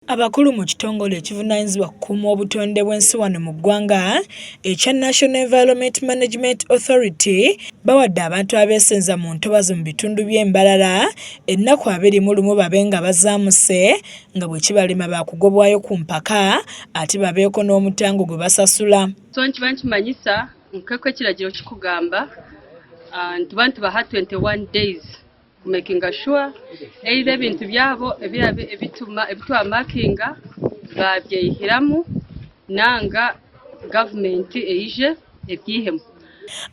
Abakulu mu kitongole ekivunaanyizibwa ku kukuuma obutonde bw'ensi wano mu ggwanga ekya National Environment Management Authority bawadde abantu abeesenza mu ntobazi mu bitundu by'e Mbarara ennaku 21 babe nga bazaamuse nga bwe kibalema baakugobwayo ku mpaka ate babeeko n'omutango gwe basasula. So nkiba nkimanyisa nk'oku ekiragiro kikugamba, nituba nitubaha 21 days kumakinga sure either ebintu byabo ebi twamakinga babyeyihiramu nanga gavumenti eije ebyihemu.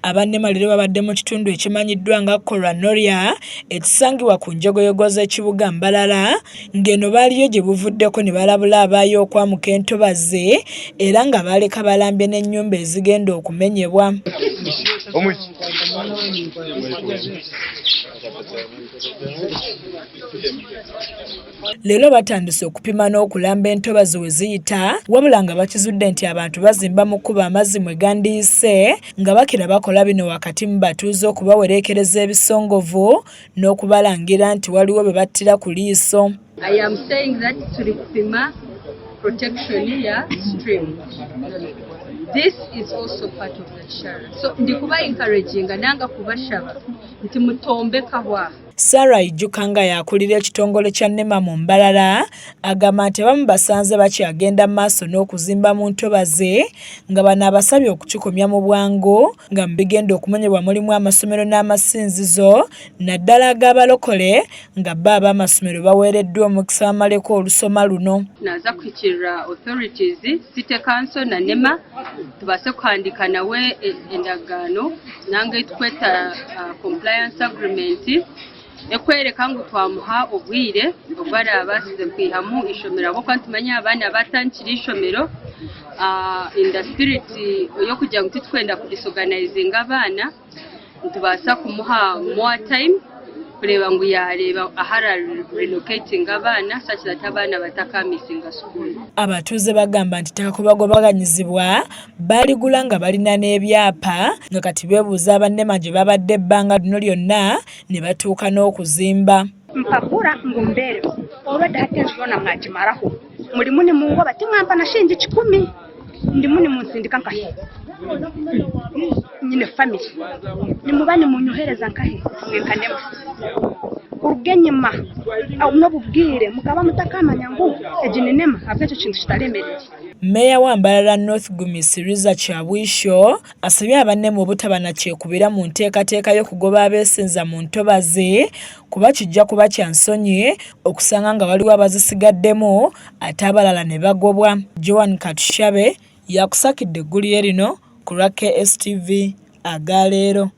Aba NEMA leero babadde mu kitundu ekimanyiddwa nga Koranoria ekisangibwa ku njogoyogo z'ekibuga Mbarara, ng'eno baaliyo gye buvuddeko ne balabula abaayo okwamuka entobazi era nga baaleka balambye n'ennyumba ezigenda okumenyebwa. Leero batandise okupima n'okulamba entobazi we ziyita, wabula nga bakizudde nti abantu bazimba mu kkubo amazzi mwe gandiyise, nga bakira bakola bino wakati mu batuuze okubawereekereza ebisongovu n'okubalangira nti waliwo be battira ku liiso. I am saying that turi kupima protection ya stream. This is also part of the shara. So ndikuba encouraging nanga kubashaba nti mutombeka hwa. Sarah Ijuka nga y'akulira ekitongole kya NEMA mu Mbarara agamba nti abamu basanze bakyagenda mu maaso n'okuzimba mu ntobazi, nga bano abasabye okukikomya mu bwangu, nga mu bigenda okumenyebwa mulimu amasomero n'amasinzizo naddala ag'abalokole, nga bo ab'amasomero baweereddwa omukisa bamaleko olusoma luno. Naza kuhikirira authorities, City Council na NEMA, tubaase kuhandiika nawe endagaano nanga etukweta compliance agreement ekwereka ngu twamuha obwire obu arabaasize kwihamu ishomero, ahabw'okuba nitumanya abaana batandikire ishomero, in the spirit y'okugira ngu titwenda kudisorganizinga abaana, nitubaasa kumuha more time kureeba ngu yareeba ahu ararelocatinga abaana such that abaana batakamisinga school. Abatuuze bagamba nti ettaka kwe bagobaganyizibwa baaligula nga balina n'ebyapa, nga kati beebuuza aba NEMA gye babadde ebbanga lino lyonna ne batuuka n'okuzimba. Mpapura ngu mbeereho already, hati enju yoona mwagimaraho, murimu nimungoba, timwampa na shilingi 100, ndimu nimunsindika nkahe? Nyine family, nimuba nimunyohereza nkahe mwe nka NEMA? Kuruga enyima n'obubwire mukaba mutakamanya ngu egi ni NEMA, ahabw'ekyo kintu kitaremereire. Mmeeya wa Mbarara North Gumisiriza Kyabwisho asabye aba NEMA obutaba na kyekubira mu nteekateeka y'okugoba abeesenza mu ntobazi, kuba kijja kuba kya nsonyi okusanga nga waliwo abazisigaddemu ate abalala ne bagobwa. Joan Katushabe yakusakidde eggulire lino ku lwa KSTV aga leero.